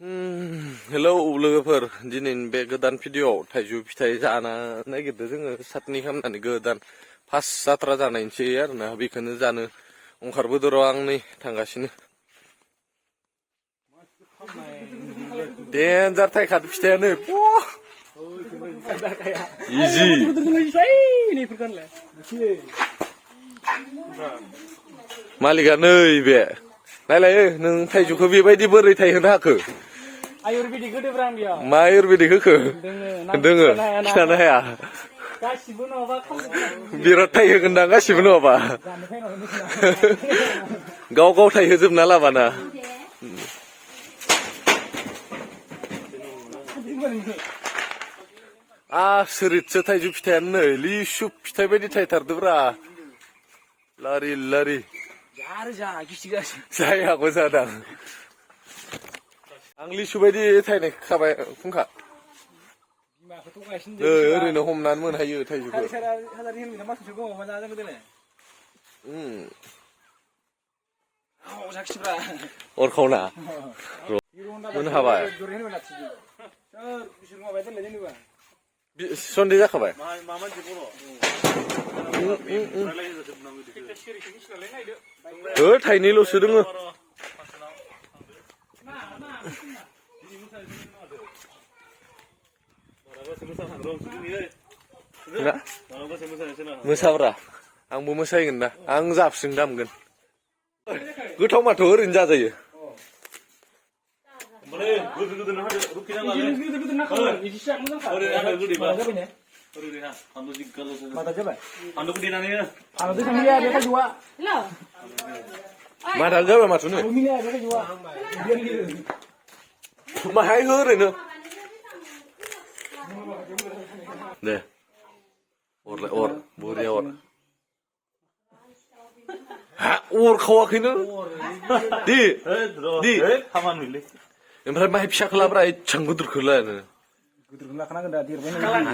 Hello लोगोफोर दिनैनि बे गोदान भिडिअ'आव थाइजौ फिथाइ जानो नागिरदों जोङो साटनि खालामनानै गोदान फार्स्ट जात्रा जानायनिसै आरोना बेखौनो जानो ओंखारबोदों र' आं नै थांगासिनो देन्जार थाइखादो फिथाइयानो इजि मालिका नैबे नायलाय नों थाइजौखौ बेबायदि बोरै थाइहोनो हाखो आयुर्वेदिक होदोब्रा आं बेयाव मा आयुर्वेदिक होखो दोङो खिथानो हाया गासिबो नङाबा बिराद थाइहोगोनदां गासिबो नङाबा गाव गाव थाइहोजोबना लाबाना सोरितसो थाइजौ फिथाइयानो नै लिसु फिथाइ बायदि थाइथारदोब्रा लारि लारि जायागौ जादां आं लिसु बायदि थाइनाय खाबाय फुंखा ओरैनो हमनानै मोनहायो थाइजौखौ अरखावना मोनहाबाय सन्डे जाखाबाय थाइनैल'सो दोङो मोसाब्रा आंबो मोसाहैगोन ना आं जाबस्रिं दामगोन गोथाव माथो ओरैनो जाजायो माथा जाबाय माथो नै माहाय हो ओरैनो दे अरलाय अर बुरिया अर हा अरखावाखैनो दि ओमफ्राय माहाय फिसाखौ लाब्रा एसेबां गिदिरखौ लायानो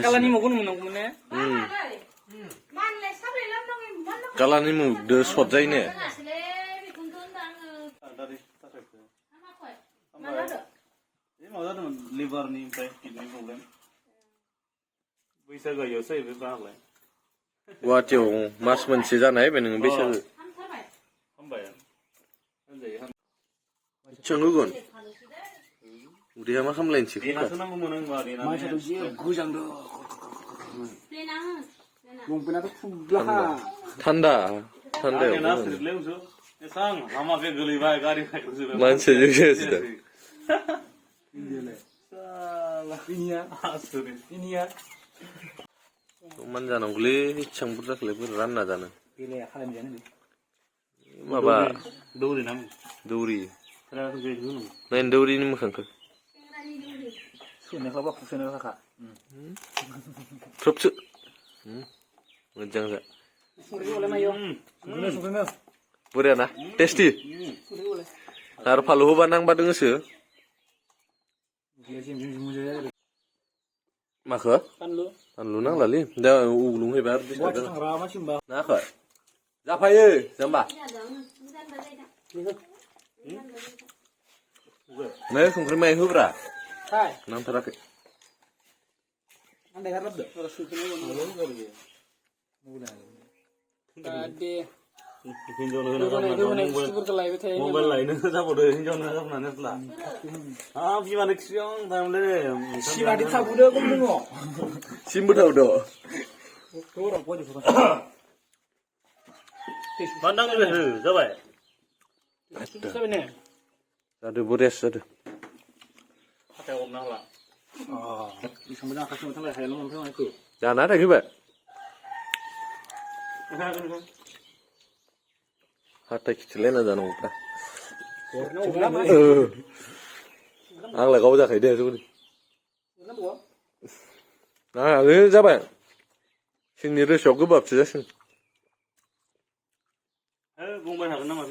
कालानि मगन मोननांगौमोन ने कालानि मुगदो सट जायो ने लिभारनि ओमफ्राय किडनि प्रब्लेम बैसागोआवसो जाहैबाय बाहालाय गुवाहाटियाव मास मोनसे जानाय बे नोङो बैसागो एसेबां होगोन उदैया मा खालामलायनोसै थान्दा थान्दायाव मानसिया मान जानांगौलै एसेबां बुरजाखौलाय बोरै रानना जानो माबा दौरि नायनो दौरिनि मोखांखौ थ्रोबसो मोजां जा बरियाना टेस्टि आरो फालु होबा नांबा दोङोसो माखो फानलु नांलालै दा उलुंहैबा नाखो जाफायो जाम्बा नै संख्रि माय होब्रा नांथाराखै मबाइल लायनो जाबावदो हिनजावनो जाबनानै बिमानो खिसियां सिमबो थावदो मा नांगौ जाबाय जादो बरियासो जादो हाथायाव हमना हाला जाना थाखैबाय हाथाय खिथिलायना जानांगौब्रा आंलाय गाव जाखायो दे जोबोद जाबाय जोंनि रोसोआव गोबाबसो जासिगोन बुंबाय हागोन नामा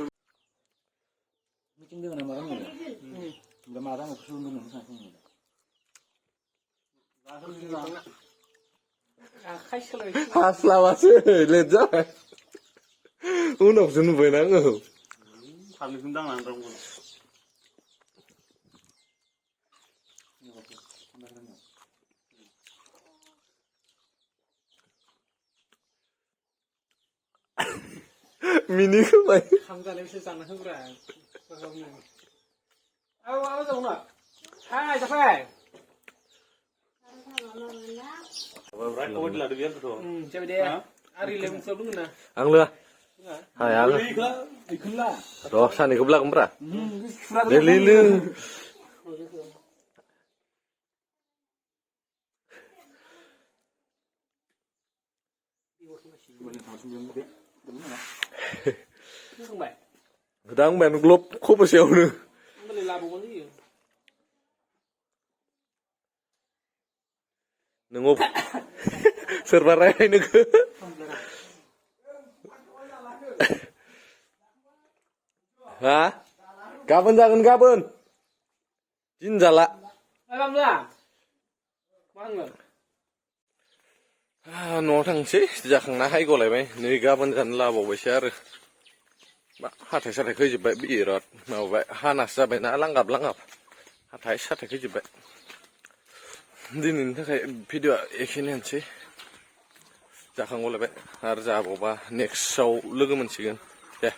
हास्लाबासो लेट जाबाय उनावसो नुबायना आङो फानलुखौनो दांनानै दं मिनि खोबाय खाम जानायसो जाना होग्राเอาจังหวะใช่จะไป Berat kau di ladu biar tu. ใช่ไปเด้อารีเลยมึงเสิร์ฟดูนะ ang lừa hai ang ไอ้ขึ้นล่ะ ro sani ke belakang bra ฟราด le le le นี่ตรงไหน đang bèn glop khúc vào siêu nữa มันเลยลาบุกนี่ nunggu serba rai nữa cơ hả gaban jangan gaban jin jala ไอ้บ้าเมื่อบ้างเลย nó thằng sĩ chẳng na hay có lại mày nếu gaban jan la bảo với xe rồi hát thấy sát thấy cái gì vậy bị rồi mà vậy hana sa vậy na lăng gặp hát thấy sát thấy cái gì vậy đi nhìn thấy video ekini anh sĩ chẳng có lại vậy har ra bảo ba next show lưng mình chỉ gần yeah